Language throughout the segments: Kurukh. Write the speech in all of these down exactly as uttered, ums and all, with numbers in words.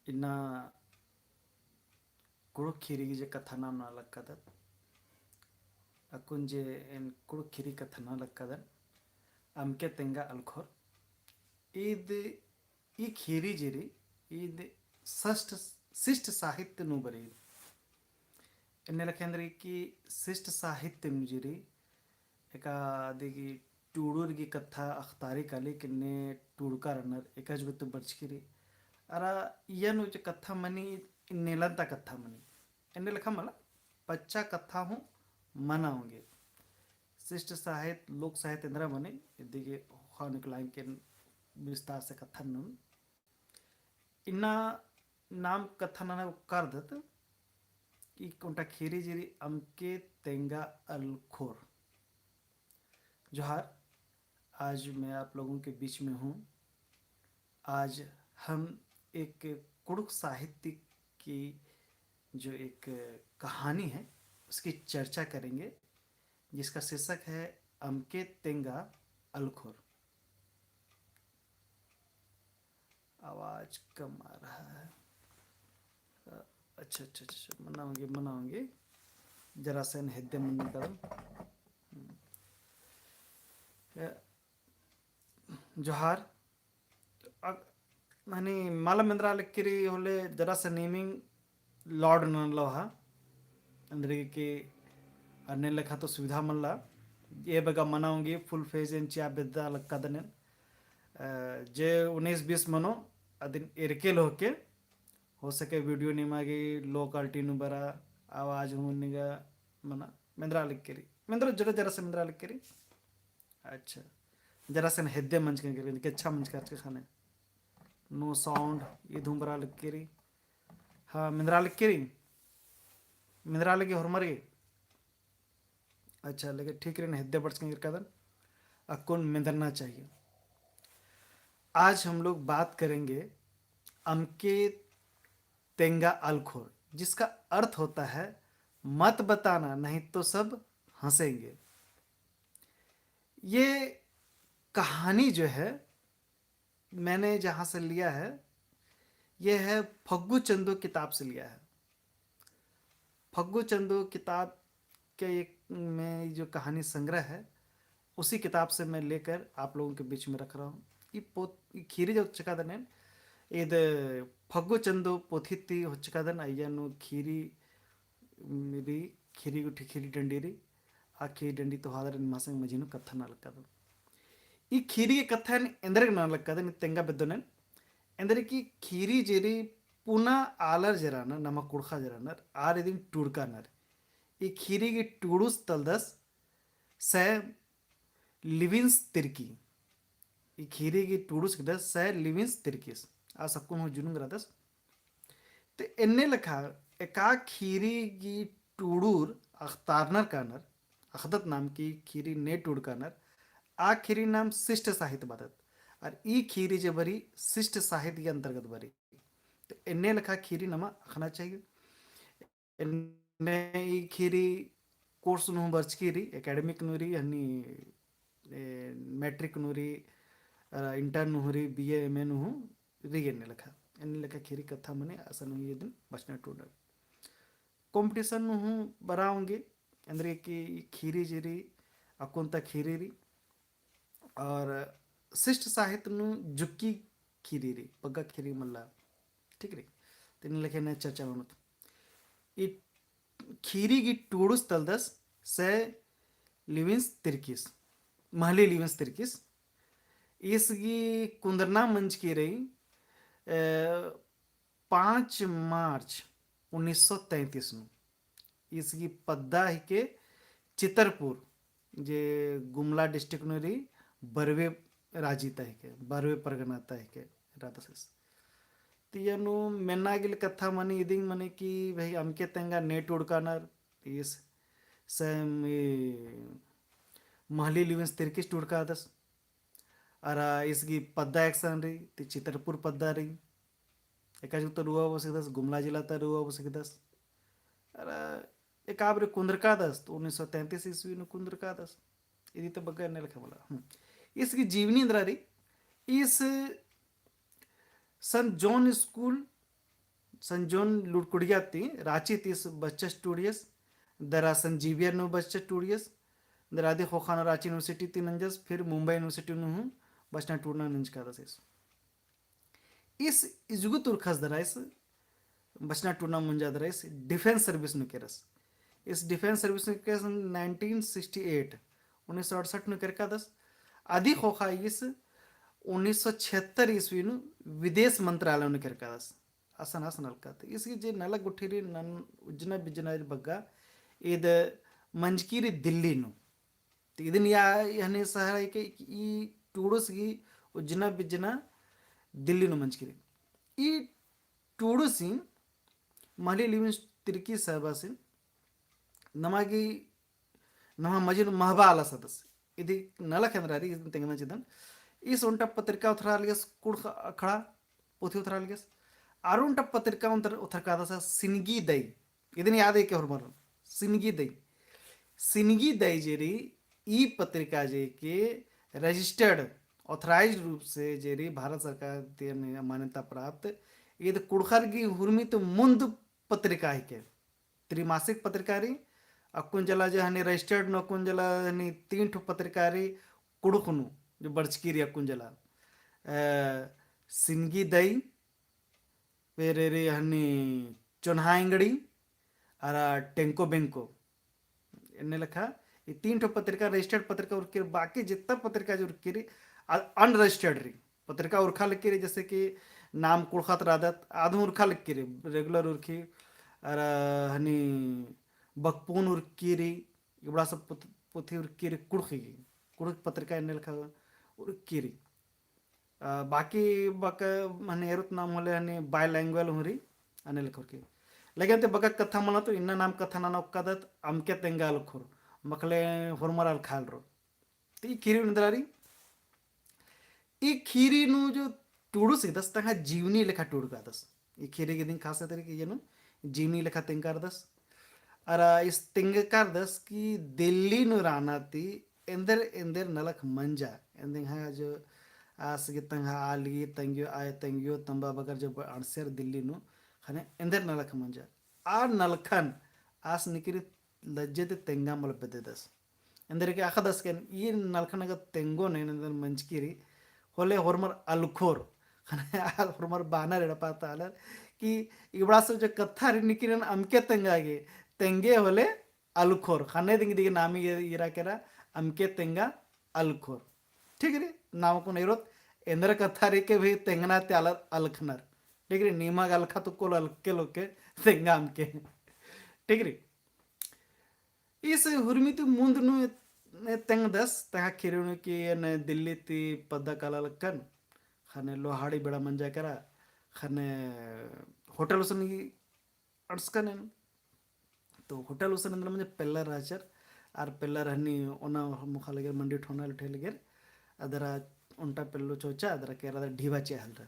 इन्ना कुँड़ुख़ ख़ीरी गही जे कत्था नाम नना लक्कादत, अक्कुन जे एन कुँड़ुख़ ख़ीरी कत्था नना लक्कादन, अमके तेंगा अलख़ोर। ईद, ई ख़ीरी जे रई, ईद सस्ट-, शिष्ट साहित्य नू बरई। एन्ने लखेंदरी कि शिष्ट साहित्य नू जे रई, एका दिगी टूड़ुर गही कत्था अख़तारी काली कि एन्ने टूड़का रअनर, एका जुगत बरचकी रई। अरा इय्या नू जे कत्था मनी, नेलन्ता कत्था मनी। एन्ने लेखा मला, पच्चा कत्था हूँ मना ओंगे। शिष्ट साहित्य, लोक साहित्य एन्दरा मनी, इदिगे ख़ोख़ा निकलाएँ के विस्तार से कत्था ननोन। इन्ना नाम कत्था नना ओक्कारदत, ई ओन्टा ख़ीरी जे रई अमके तेंगा अलख़ोर। जोहार, आज मैं आप लोगों के बीच में हूँ। आज हम एक कुँड़ुख़ साहित्य की जो एक कहानी है, उसकी चर्चा करेंगे, जिसका शीर्षक है अमके तेंगा अलख़ोर। आवाज कम आ रहा है। अ, अच्छा, अच्छा, अच्छा, मना ओंगे, मना ओंगे। जरा से एन हेद्दे मनी कदम। हम्म। अ, जोहार। अ, हनी मला मेंदरा लक्की रई होले जरा से नीमिंग load ननलोहा। एन्देरगे कि अन्ने लेखा तो सुविधा मल्ला। ए बग्गे मना ओंगी full page एन चिआ बेद्दा लक्कादन एन। अ, जे उन्नीस बीस मनो, अदिन एरके लोहके, हो सके video निमा गही low quality नू बरा, आवाज हूँ निंगा मना, मेंदरा लक्की रई। मेंदरा जरा, जरा से मेंदरा लक्की रई। अच्छा। जरा से एन हेद्दे मंजका लक्की रई, कि अच्छा मंजका अच्छा ख़ने। No sound, ईद हूँ बरा लक्की रई। हाँ, मेंदरा लक्की रई। मेंदरा लगी होरमर गे। अच्छा, लेकिन ठीक रई, एन हेद्दे बरचका लक्कादन। अक्कुन मेंदरना चाहिए। आज हम लोग बात करेंगे अमके तेंगा अलख़ोर, जिसका अर्थ होता है मत बताना, नहीं तो सब हँसेंगे। ये कहानी जो है, मैंने जहाँ से लिया है, ये है फग्गू चंदो किताब से लिया है। फग्गू चंदो किताब के एक में जो कहानी संग्रह है, उसी किताब से मैं लेकर आप लोगों के बीच में रख रहा हूँ। ई पोत-, ई ख़ीरी जो होचकादन एन, ईद फग्गू चंदो पोथी ती होचकादन, अइय्या नू ख़ीरी, उम, रई, ख़ीरी गुट्ठी ख़ीरी डंडी रई, आ ख़ीरी डंडी ती होअदर एन मासिंग मझी नू कत्था नना लक्कादन। ई ख़ीरी गही कत्था एन एन्देरगे नना लक्कादन, तेंगा बेद्दोन एन, एन्देरगे कि ख़ीरी जे रई पुना आलर जे रअनर, नमा कुँड़ुख़र जे रअनर, आर इदिन टूड़कानर। ई ख़ीरी गही टूड़ुस तलदस सै लिविन्स तिर्की। ई ख़ीरी गही टूड़ुस हिकदस सै लिविन्स तिर्कीस। आ सक्कुन हूँ जुनुंग रअदस। ते एन्ने लेखा एका ख़ीरी गही टूड़ुर अख़तारनर कानर, अख़दत नाम कि ख़ीरी ने टूड़कानर, आ ख़ीरी नाम शिष्ट साहित्य बअदत। अरा ई ख़ीरी जे बरई शिष्ट साहित्य गही अंतर्गत बरई। ते एन्ने लेखा ख़ीरी नमा अख़ना चाहिए। एन्ने ई ख़ीरी course नू हूँ बरचकी रई, academic नू रई, हनी, ए, matric नू रई, अ, inter नू हूँ रई, B A, M A नू हूँ रई एन्ने लेखा। एन्ने लेखा ख़ीरी कत्था मनी असन हूँ इदिन बचना टूड़र। Competition नू हूँ बरआ ओंगी, एन्देरगे कि ई ख़ीरी जे रई, अक्कुन ता ख़ीरी रई, और शिष्ट साहित्य नू जुक्की ख़ीरी रई, बग्गे ख़ीरी मल्ला। ठीक रई? ते एन्ने लेखा एन चर्चा ननोत। ई ख़ीरी गही टूड़ुस तलदस सै लिविन्स तिर्कीस, महली लिविन्स तिर्कीस। ईस गही कुन्दरना मंजकी रई, अ, पाँच मार्च उन्नीस सौ तैंतीस नू। ईस गही पद्दा हिके चितरपुर, जे गुमला district नू रई, बरवे राजी ता हिके, बरवे परगना ता हिके, रअदस ईस। ती इय्या नू मेन्ना गे ले कत्था मनी इदिंग मनी कि भई अमके तेंगा ने टूड़कानर, ईस सैम ई महली लिविन्स तिर्कीस टूड़कादस। अरा ईस गही पद्दा एकसन रई, ती चितरपुर पद्दा रई। एका जुग ता रअबओ सिकदस, गुमला जिला ता रअबओ सिकदस। अरा एका बारी कुन्दरकादस, तो उन्नीस सौ तैंतीस ईस्वी नू कुन्दरकादस। इदी ता बग्गे एन्ने लेखा मला। हम्म। ईस गही जीवनी एन्दरा रई, ईस Saint John School संजोन लुड़कुड़िया ती, राँची ती बच्चस टूड़ियस, दरा संजीविया नू बच्चस टूड़ियस, दरा अदी ख़ोख़ा नू राँची university ती नंजस, फिर मुंबई university नू हूँ बचना टूड़ना नंजकादस ईस। ईस इजगु तुरखस दरा ईस बचना टूड़ना मुंजा दरा ईस defence service नू केरस। ईस defence service नू केरस nineteen sixty eight, उन्नीस सौ अड़सठ नू केरकादस। अदी ख़ोख़ा ईस उन्नीस सौ छिहत्तर ईस्वी नू विदेश मंत्रालय नू केरकादस। असन असन नलखा। तो ईस गही जे नलख गुट्ठी रई नन उज्जना बिज्जना बग्गा ईद मंजकी रई दिल्ली नू। तो इदिन या हनी सहरा है कि ई टूड़ुस गही उज्जना बिज्जना दिल्ली नू मंजकी रई। ई टूड़ुसिन महली लिविंस तिरकी सहबासिन नमा गही नम्है मझी नू महबा आलस अदस। इदी नलख एन्दरा रई, इदिन तेंगना चिदन। ईस ओन्टा पत्रिका उथरा लगियस, कुँड़ुख़ अखड़ा पुथी उथरा लगियस। आर ओन्टा पत्रिका उथर, उथरकादस सिनगी दई। इदिन याद है के होरमर, सिनगी दई। सिनगी दई जे रई, ई पत्रिका जे के registered, authorized रूप से जे रई भारत सरकार ती मान्यता प्राप्त, ईद कुँड़ुख़र गही हुरमी ती मुन्द पत्रिका हिके। त्रिमासिक पत्रिका रई, अक्कुन जला जे हनी registered नू अक्कुन जला हनी तीन ठो पत्रिका रई कुँड़ुख़ नू, जो बरचकी रई अक्कुन जला। अ, सिनगी दई, पेरे रई हनी चोन्हा एंगड़ी, अरा टेंको बेंको। एन्ने लेखा ई तीन ठो पत्रिका registered पत्रिका उरकी रई, बाकी जितना पत्रिका जो उरकी रई, अ-, unregistered रई। पत्रिका उरखा लगी रई, जैसे कि नाम कुँड़ुख़ ती रअदत, आद हूँ उरखा लगी रई, regular उरखी, अरा हनी बकपुन उरकी रई, इबड़ा सब पुत-, पुथी उरकी रई कुँड़ुख़ गही, कुँड़ुख़ पत्रिका एन्ने लेखा उरकी रई। अ, बाकी बक हनी एरोत नाम होले हनी bilingual हूँ रई, अन्ने लेखा उरकी। लेकिन ते बग्गे कत्था मना तो इन्ना नाम कत्था नना ओक्कादत, अमके तेंगा अलखोर, मखले होरमर अलखा एलरो। तो ई खीरी नू एन्दरा रई, ई खीरी नू जो टूड़ुस हिकदस तंग्है जीवनी लेखा टूड़कादस। ई खीरी गही इदिन खासियत रई कि इय्या नू जीवनी लेखा तेंगकारदस। अरा ईस तेंगकारदस कि दिल्ली नू रअना ती एन्देर एन्देर नलख मंजा, एन्देंग्है जो आस गही तंग्है आल गही तंग्यो आय तंग्यो तम्बा बगर जो ब-, अंड़सर दिल्ली नू, ख़ने एन्देर नलख मंजा। आ नलखन आस निकिरी लज्जे ती तेंगा मल बेद्ददस। एन्देर के अख़दस के ई नलखन अगर तेंगोन एन्देर मंजकी रई, होले होरमर अलखोर, ख़ने होरमर बानर एड़पा ता आलर कि इबड़ा सब जो कत्था रई निकिरन अमके तेंगा गे, तेंगे होले अलखोर, ख़ने दिंग दिंग नामी ईरा केरा अमके तेंगा अलखोर। ठीक रई, नाम कुन एरोत एन्देर कत्था रई के भी तेंगना ती आलर अलखनर। ठीक रई, नीमा गे अलखा तो कोल अलके लोके तेंगा अमके। ठीक रई। ईस हुरमी ती मुन्द नू ए-, ए-, तेंगदस, तंग्है खीरी नू कि एन दिल्ली ती पद्दा काला लक्कन, ख़ने लोहाड़ी बेड़ा मंजा केरा, ख़ने होटल गुसन गही अंड़सकन एन। तो होटल गुसन एन्देर मंजा पेल्लर रहचर, आर पेल्लर हनी ओना मोख़ा लगेर मंडी ठोना उठे लगेर, अदरा ओन्टा पेल्लो चोचा, अदरा केरा अदरा ढिबा चिआ हेलरा।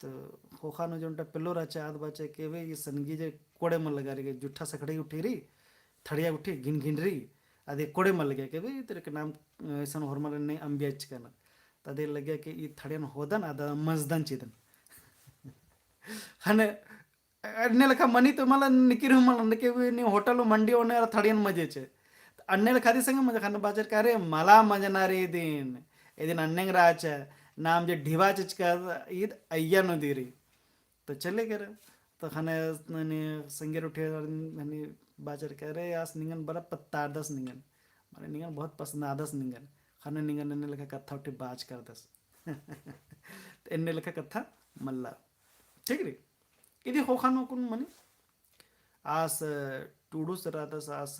तो ख़ोख़ा नू जो ओन्टा पेल्लो रहचा आद बाचा के बे, ई सनगी जे कोड़े मल लगा रई, जुट्ठा सखड़ी उठी रई, थड़िया उठी, घिन घिन रई, अदे कोड़े मल लगा के बे, तेरे के नाम, अ, इसन होरमर ने अम्बिया चिकन। तदे लगे के ई थड़ियन होदन, अदा मजदन चिदन। ख़ने अन्ने लेखा मनी तो मला निकिर हूँ मला, के बे, नी होटल मंडी ओने अरा थड़ियन मजे चे। अन्ने लेखा दी संगे मजा ख़ने बाचर का, अरे, मला मजना रई इदिन, इदिन अन्नेंग रहचा, नाम जे ढिबा चिचका, ईद अइय्या नू दिरी। तो चले केरा। तो ख़ने ननी संगेर उठे ननी बाचर का, अरे, आस निंगन बड़ा पत्तारदस निंगन। माने निंगन बहुत पसंद आदस निंगन। ख़ने निंगन एन्ने लेखा कत्था उठे बाच करदस। तो एन्ने लेखा कत्था मल्ला। ठीक रई? इदी ख़ोख़ा नू कुन मनी? आस टूड़ुस रअदस, आस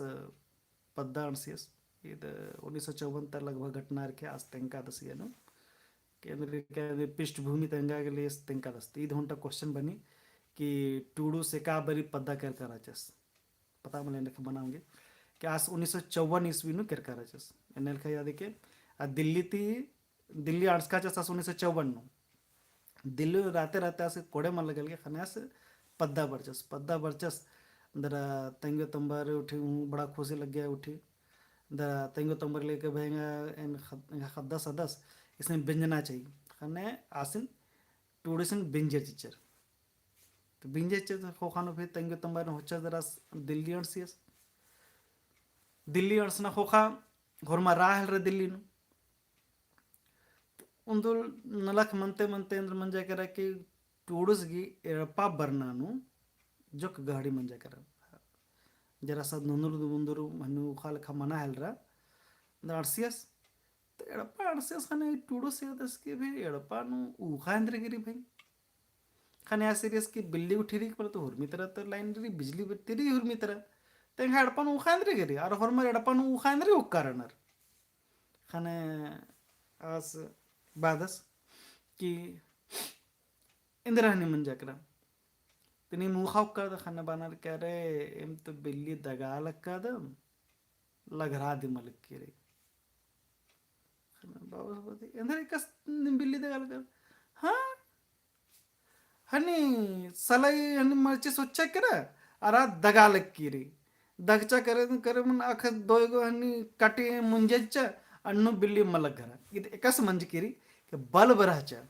पद्दा अंड़सियस। ईद उन्नीस सौ चौवन ता लगभग घटना रखे आस तेंगकादस इय्या नू। केंद्र के पृष्ठभूमि तेंगा के लिए तेंगकादस। तो ईद ओन्टा question बनी कि टूड़ुस एका बारी पद्दा केरका रहचस। पता मले एन्ने लेखा बनाओगे कि आस उन्नीस सौ चौवन ईस्वी नू केरका रहचस। एन्ने लेखा याद है के, आ दिल्ली ती, दिल्ली अंड़सका रहचस आस उन्नीस सौ चौवन नू। दिल्ली रहते रहते आस कोड़े मल लगल के ख़ने आस पद्दा बरचस, पद्दा बरचस। दरा तेंग्यो तम्बर उठी, हूँ बड़ा खुशी लग्गिया उठी। दरा तेंग्यो तम्बर लेके भैंगा एन ख़द-, एंगा ख़द्दस अदस, इसने बेंजना चाहिए। ख़ने आसिन टूड़ुसिन बेंजर चिच्चर। तो बिंजे चे ख़ोख़ा नू फिर तेंगो तम्बर होच्चा दरा दिल्ली अंड़सियस। दिल्ली अंड़सना ख़ोख़ा होरमा रआ हेलरा दिल्ली नू। उन्दुल नलख मनते मनते एन्देर मंजा केरा कि टूड़ुस गही एड़पा बरना नू जोक गहड़ी मंजा केरा। जरा सा नुनुर दुमुन्दुर हन्नी ऊखा लेखा मना हेलरा। अंड़सियस। तो एड़पा अंड़सियस ख़ने टूड़ुस एरदस कि भाई एड़पा नू ऊखा एन्देर गे रई भाई। ख़ने आस एरियस कि बिल्ली गुट्ठी रई, मतलब तो हुरमी तरा तो लाइन रई, बिजली बत्ती रई हुरमी तरा। तेंगा एड़पा नू ऊखा एन्देर गे रई, अरा होरमर एड़पा नू ऊखा एन्देर गे ओक्का रअनर। ख़ने आस बादस कि एन्देर हन्नी मंजा केरा। तो नीम ऊखा ओक्का रअदर ख़ने बअनर कि अरे एम तो बिल्ली दगा लक्कादम, लघरा दिम लगी रई। ख़ने बाबस बअदी, एन्देर एकासे नीम बिल्ली दगा लक्कादर? हाँ, हन्नी सलाई हन्नी माचिस ओच्चा केरा, अरा दगा लगी रई। दगचा केरा, केरा मने अख दोय गो हन्नी काटी मुंजेच्चा, अन्नु बिल्ली मलक घरा। ईद एकासे मंजकी रई कि बल्ब रहचा।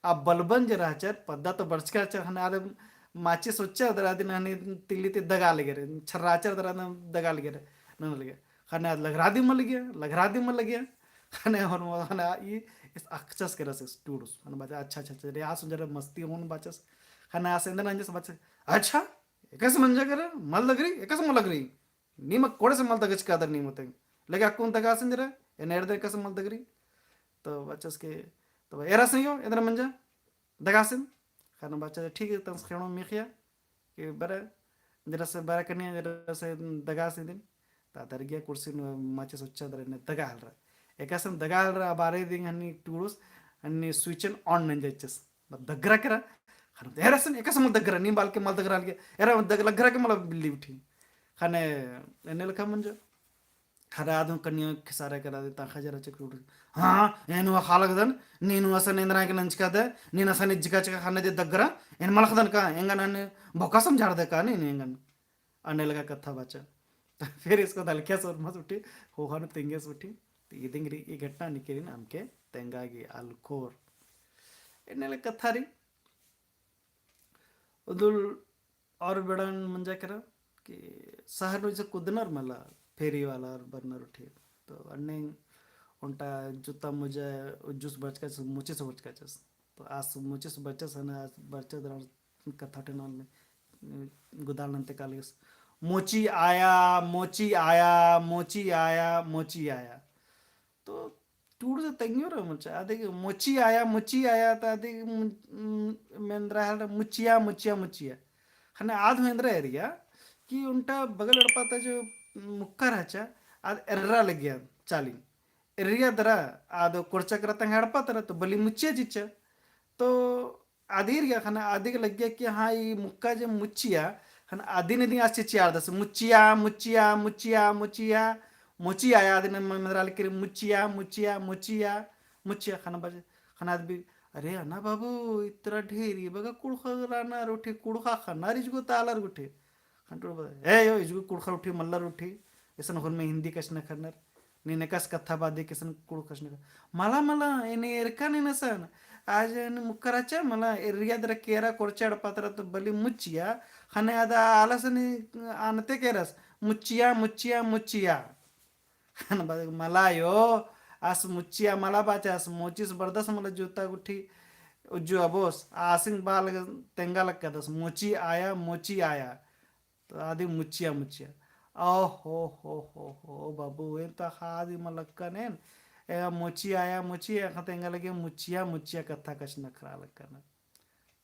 आ बल्बन जे रहचर, पद्दा तो बरचका रहचर, ख़ने आद माचिस ओच्चा दरा दिम हन्नी तिल्ली ती दगा लगी रई, छर्राचर दरा दिम दगा लगी रई, नन लगे। ख़ने आद लघरा दिम लगिया, लघरा दिम लगिया। ख़ने होरमा ख़ने ई इस अख़चस केरस टूड़ुस। ख़ने बाचा, अच्छा, अच्छा, अच्छा, रे आस जरा मस्ती होन बाचस। ख़ने आस एन्देर नंजस बाचस, अच्छा, एकासे मंजा केरा, मल दगरी, एकासे मल दगरी। नीम कोड़े से मल दगचकादर नीम तेंग। लगे अक्कुन दगासिन जरा, एन एरदन एकासे मल दगरी। तो बाचस के, तो एरासिन यो, एन्देर मंजा, दगासिन। ख़ने बाचा, ठीक है, तंग्स खेड़ो मिखिया। कि बरा, जरा से बरा कनिया, जरा से दगासिन दिम। ता दरगिया कुर्सी नू माचिस ओच्चा दरा ने दगा हेलरा। एकासे दगा हेलरा, अबारे दिम हन्नी टूड़ुस, हन्नी switch on नंजचस। बस दगरा केरा, ख़ने एरासिन, एकासे मल दगरा, नीम बाल के मल दगरा लगे, एरा दग लघरा के मल बिल्ली गुट्ठी। ख़ने एन्ने लेखा मंजा। ख़ने आद हूँ कनिया खिसारा केरा दे, ताख़ा जरा चक्र उठ। हाँ, एन वा खा लगदन, नीन वा असन एन्देर के नंजकादय, नीन असन इज्जका चका ख़ने दे दगरा, एन मलखदन का, एंगन अन्ने भोका समझार दे का, नीन एंगन। अन्ने लेखा कत्था बाचा। तो फिर इसको दलखिया सोर मस उठी, ख़ोख़ा नू तेंगेस उठी। तो इदिंग रई, ई घटना निकिरिन अमके तेंगा गही अलखोर। एन्ने लेखा कत्था रई। उन्दुल और बेड़ान मंजा केरा कि शहर नू जैसे कुदनर मला, फेरी वाला और बरनर उठी। तो अन्ने ओन्टा जूता मोजा उज्जुस बरचकाचस, मोचिस बरचकाचस। तो आस मोचिस बरचस हने, आस बरचस दरा कत्था ठेना में गुदाल नन्ते कालियस। मोची आया, मोची आया, मोची आया, मोची आया। तो टूड़ुस तेंगियो रे मोचा, अदि मोची आया, मोची आया, तो अदि मु-, मु-, मेंदरा हल रे मुचिया, मुचिया, मुचिया। ख़ने आद मेंदरा एरिया कि ओन्टा बगल एड़पा ता जो मुक्का रहचा, आद एर्रा लगिया चालिन। एर्रिया दरा, आद कोरचा केरा तेंगा एड़पा तरा, तो बली मुचिया चिच्चा। तो अदिर गे ख़ने अदिक लग्गिया कि हाँ, ई मुक्का जे मुच्चिया, ख़ने अदिन इदिन आस चिच्चियारदस, मुच्चिया, मुच्चिया, मुच्चिया, मुच्चिया, मोची आया, अदिन मेंदरा लगी रई, मुच्चिया, मुच्चिया, मुच्चिया, मुच्चिया, ख़ने बजे, ख़ने अद भी, अरे अन्ना बाबू, इतरा ढेरी बग्गे कुँड़ुख़ रअनर उठी, कुँड़ुख़ ख़न्नर इजगो ता आलर गुट्ठी। ख़ने टूड़ुस बअदय, ए यो, इजगो कुँड़ुख़र उठी, मल्लर उठी, इसन होरमा हिन्दी कछनखरनर। नीन एकासे कत्था बअदी कि इसन कुँड़ुख़ कछनखरनर। मला, मला, एन एरका नीन असन। आज एन मुक्का रहचा, मला, एर्रिया दरा केरा कोरचा एड़पा तरा तो बली मुच्चिया, ख़ने आद आलस नी अन्ते केरस, मुच्चिया, मुच्चिया, मुच्चिया। ख़ने बअदय मला यो, आस मुच्चिया मला बाचस, मोचिस बरदस मला जूता गुट्ठी उज्जु अबोस, आसिन बाल तेंगा लक्कादस, मोची आया, मोची आया। तो अदि मुच्चिया, मुच्चिया। ओहो हो हो हो, बाबू, एन तो ख़ास ही मलक्कन एन। एंगा मोची आया, मोची आया, ख़ने तेंगा लगे मुच्चिया, मुच्चिया कत्था कछनखरा लक्कन।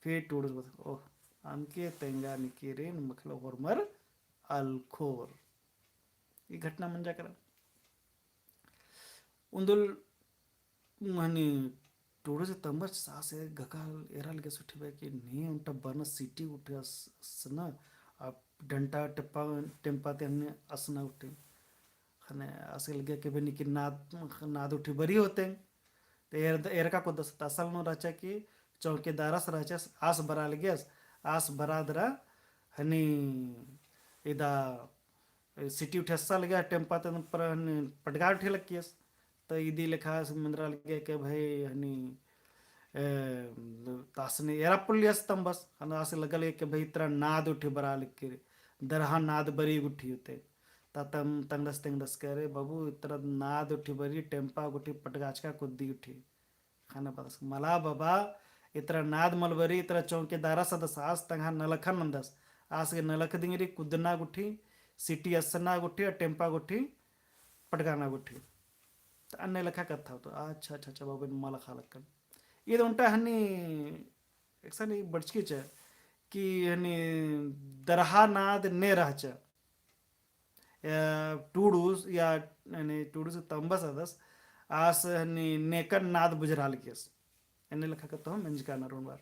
फिर टूड़ुस बअदय, ओह, अमके तेंगा निकिरिन मखलो होरमर अलखोर। ई घटना मंजा केरा। उन्दुल हनी टूड़ुस तम्बर सासे गका एरा लगे सुठी बा कि नी ओन्टा बरना city उठे अस-, असना, अब डंटा टेप्पा, टेम्पा ते हनी असना उठे। ख़ने आस लगे के बनी कि नाद, नाद उठी बरी होते। ते एर, एरका कोदस त असल नू रहचा कि चौकीदारस रहचस, आस बरा लगियस, आस बरा दरा हनी इदा city उठे अस्सा लगिया, टेम्पा तन पर हनी पटगा उठे लगियस। त इदी लेखा आस मेंदरा लगिया के भाई हनी ए, तासने एरा पुलियस तम्बस, ख़ने आस लग्गा लगे कि भाई इतरा नाद उठी बरा लिक्की, दरहा नाद बरी गुठी होते। ता तम तंगदस तंगदस करे, "बाबू, इतरा नाद उठी बरी, टेम्पा गुठी पटगाचका कुद्दी उठी।" ख़ने बदस, "मला बाबा, इतरा नाद मल बरी, इतरा चौकीदारस अदस, आस तंगआ नलखन नन्दस, आस गे नलख दिंगरी कुद्दना गुठी, सिटी असना गुठी, और टेम्पा गुठी, पटगाना गुठी।" तो अन्ने लेखा कत्था तो, अच्छा, अच्छा, अच्छा, बाबू, मला ख़ा लक्कन। ईद ओन्टा हनी, एकसन ई बरचकी चा, कि हनी दरहा नाद ने रहचा। या टुडुस, या हनी टुडुस तम्बस अदस, आस हनी नेकन नाद बुझरा लगियस। एन्ने लेखा कत्था हो मेंजका नरोन बार।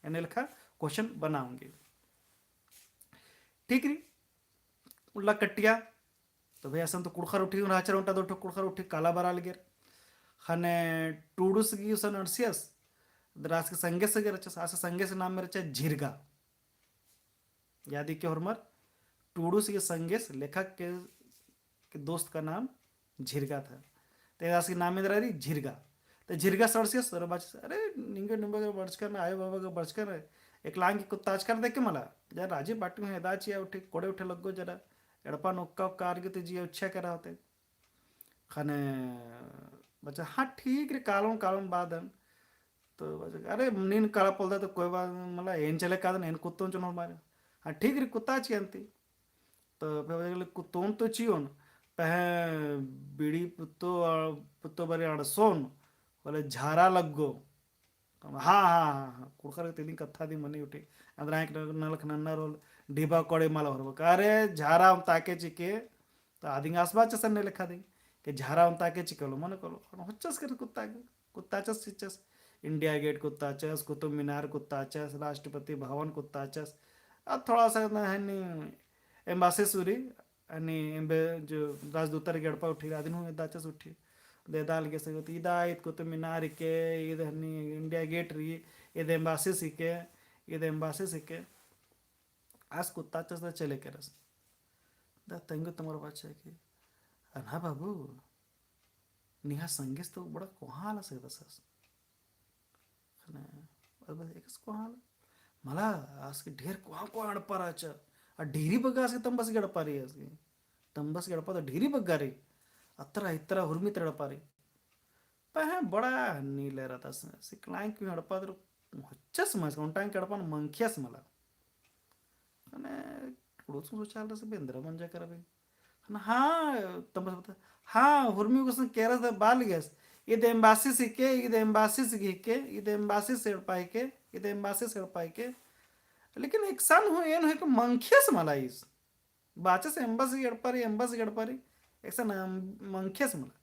एन्ने लेखा question बनाऊंगी। ठीक रई, उल्ला कट्टिया, तो भाई असन तो कुँड़ुख़र उठी रहचर ओन्टा दो ठो कुँड़ुख़र उठी काला बरा लगेर। ख़ने टुडुस गही असन अंड़सियस, दरा आस गे संगेस गे रहचस, आस गे संगेस नामे रहचा झिरगा। याद हिके होरमर, टुडुस गही संगेस लेखक के, के दोस्त का नाम झिरगा था। ते आस गे नामे दरा रई झिरगा। ते झिरगा अंड़सियस, अरा बाचस, "अरे, निंगे निंबा गे बरचकन, आयो बाबा गे बरचकन, एकलांग कुत्ताचकर देखे मला। जा राजी बाटी में एदा चिआ उठी, कोड़े उठे लग्गो जरा, एड़पा नोक्का उक्का आर गे ते जिया उच्छा करा होते।" ख़ने बाचस, "हाँ, ठीक रई, कालोन, कालोन बादन।" तो बाचस, "अरे, नीन काला पोल्लदा तो कोई बात मला, एन चले कादन, एन कुत्तोन चोन होरमारे।" "हाँ, ठीक रई, कुत्ताचिया अन्ती।" तो फिर बाचस, "कुत्तोन तो चिओन, पहें बीड़ी पुत्तो, पुत्तो बारी अंड़सोन, होले झारा लग्गो।" हाँ, हाँ, हाँ, हाँ। कुँड़ुख़र गे ती इदिन कत्था दिम मनी उठी। अदरा एक नलख नन्नर होले, ढिबा कोड़े मला होरबा। अरे, झारा ओन्टा के चिके, तो अदिन आस बाचस अन्ने लेखा दिम, कि झारा ओन्टा के चिके होले, मने कोलो। होच्चस कर कुत्ता गे, कुत्ताचस चिच्चस। India Gate कुत्ताचस, कुतुब मीनार कुत्ताचस, राष्ट्रपति भवन कुत्ताचस। अब थोड़ा सा ना हनी embassy सूरी, हनी एम्बे जो राजदूतर गे एड़पा उठी, अदिन हूँ एदाचस उठी। दे दाल गे सगत, "इदा ईद कुतुब मीनार हिके, ईद हनी India Gate रई, ईद embassy हिके, ईद embassy हिके।" आस कुत्ताचस दा चले केरस। दा तेंगो तमर बाचा कि, "अना बाबू, निंग्है संगेस तो बड़ा कोहाँ आलस एदस आस।" ख़ने, अरे बस एकस कोहाँ आलस। मला, आस गे ढेर कोहाँ कोहाँ एड़पा रहचा। आ ढेरी बग्गे आस गे तम्बस गे एड़पा रई आस गे। तम्बस गे एड़पा तो ढेरी बग्गे रई। अतरा इतरा हुरमी तरा एड़पा रई। पहें बड़ा हनी ले रहता से, सिकलाइन की एड़पा तो होच्चस मल, ओन्टा के एड़पा मंखियस मला। ख़ने टुडुस सोचा लगस, "बेंदरा मंजा केरा बे।" ख़ने, हाँ, तम्बस बता, हाँ, हुरमी गुसन केरस दा बालगेस, "ईद embassy हिके, ईद embassy हिके, ईद embassy एड़पा हिके, ईद embassy एड़पा हिके।" लेकिन एकसन हूँ एन हूँ कि मंखियस मला ईस। बाचस embassy एड़पा रई, embassy एड़पा रई, एकसन मंखियस मला।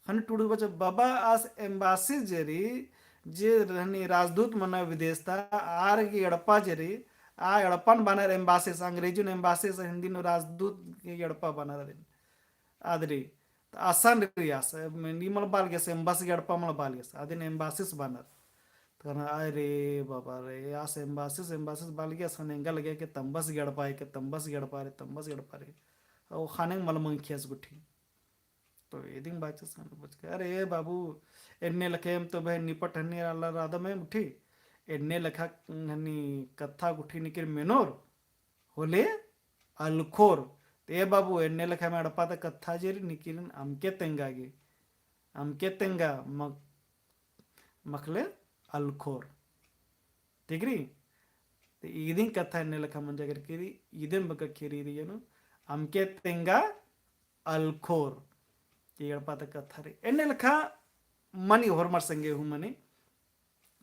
ख़ने टुडुस बाचा, "बाबा, आस embassy जे रई, जे हनी राजदूत मना विदेश ता, आर गे एड़पा जे रई, आ एड़पन बअनर embassy, अंग्रेजी नू embassy, हिंदी नू राजदूत गे एड़पा बअनर अदिन।" आद रई, तो असन रई आस, नीम मल बालगेस, embassy गे एड़पा मल बालगेस, अदिन embassy बअनर। तो ख़ने, "अरे बाबा रे, आस embassy, embassy बालगेस, ख़ने एंगा लगे कि तम्बस गे एड़पा हिके, तम्बस गे एड़पा रई, तम्बस गे एड़पा रई।" ओ ख़ने मल मंखियस गुट्ठी। तो इदिन बाचस, "अरे बाबू, एन्ने लेखा एम तो बहे निपट हनी आलर आदम एम गुट्ठी, एन्ने लेखा हनी कत्था गुट्ठी निकिर मेनोर, होले अलखोर।" ते ए बाबू, एन्ने लेखा एम एड़पा ता कत्था जे रई निकिरिन अमके तेंगा गे, अमके तेंगा मखले अलखोर। ठीक रई? ते इदिन कत्था एन्ने लेखा मंजा केरकी रई, इदिन बग्गे ख़ीरी रई एनु, अमके तेंगा अलखोर। ते एड़पा ता कत्था रई। एन्ने लेखा मनी होरमर संगे हूँ मनी।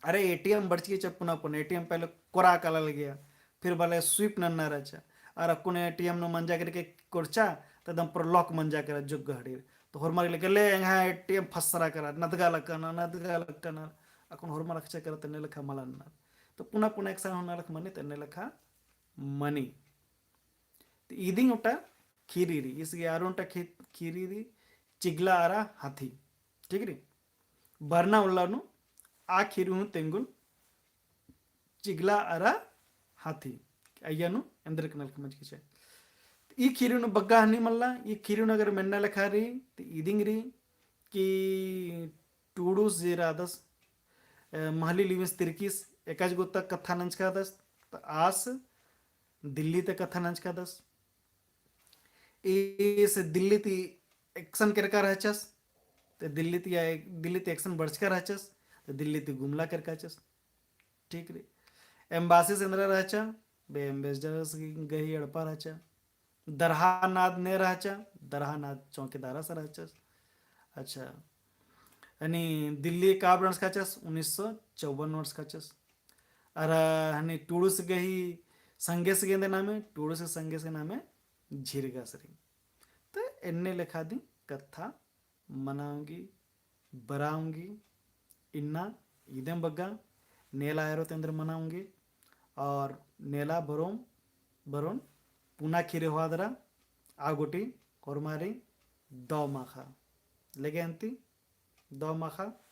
अरे, ATM बरचकी चा पुना पुना, ATM पहले कोरा काला लगिया, फिर बले sweep नन्ना रहचा। अरा अक्कुन ATM नू मंजा केरके कोरचा, त एकदम पूरा lock मंजा केरा जुग घड़ी। तो होरमर लगे ले, एंग्है ATM फसरा केरा, नदगा लक्कना, नदगा लक्कना। अक्कुन होरमर अख़चा केरा, तेन्ने लेखा मल नन्ना। तो पुना पुना एकसन हूँ नलख मनी, तेन्ने लेखा मनी। तो इदिन ओन्टा ख़ीरी रई, ईस गे आरो ओन्टा ख़ी-, ख़ीरी रई, चिगला अरा हाथी। ठीक रई? बरना उल्ला नू आ ख़ीरी हूँ तेंगोन चिगला अरा हाथी। अइय्या नू एन्देरगे नलख मंजकी चा। ई ख़ीरी नू बग्गे हनी मल्ला, ई ख़ीरी नू अगर मेन्ना लेखा रई, तो इदिन रई कि टुडुस जे रअदस, अ, महली लिविस तिरकिस, एकाज गुत्ता कत्था नंजकादस, त आस दिल्ली ती कत्था नंजकादस। ईस दिल्ली ती action केरका रहचस, त दिल्ली ती या, दिल्ली ती action बरचका रहचस, त दिल्ली ती गुमला केरकाचस। ठीक रई। Embassy एन्दरा रहचा, बे ambassador गही एड़पा रहचा। दरहा नाद ने रहचा, दरहा नाद चौकीदारस रहचस। अच्छा, यानी दिल्ली काब नू रहचस, उन्नीस सौ चौवन नू रहचस। अरा हनी टूड़ूस गही संगेस गे एन्देर नामे, टूड़ूस गही संगेस गही नामे झिरगस रई। त एन्ने लेखा दिम कत्था मना ओंगी, बरा ओंगी, इन्ना इदिम बग्गे नेला एरोत एन्देर मना ओंगी, और नेला बरोम, बरोन पुना ख़ीरी होआ दरा, आ गूटी होरमारिन दव माख़ा। लेगे अन्ती दव माख़ा,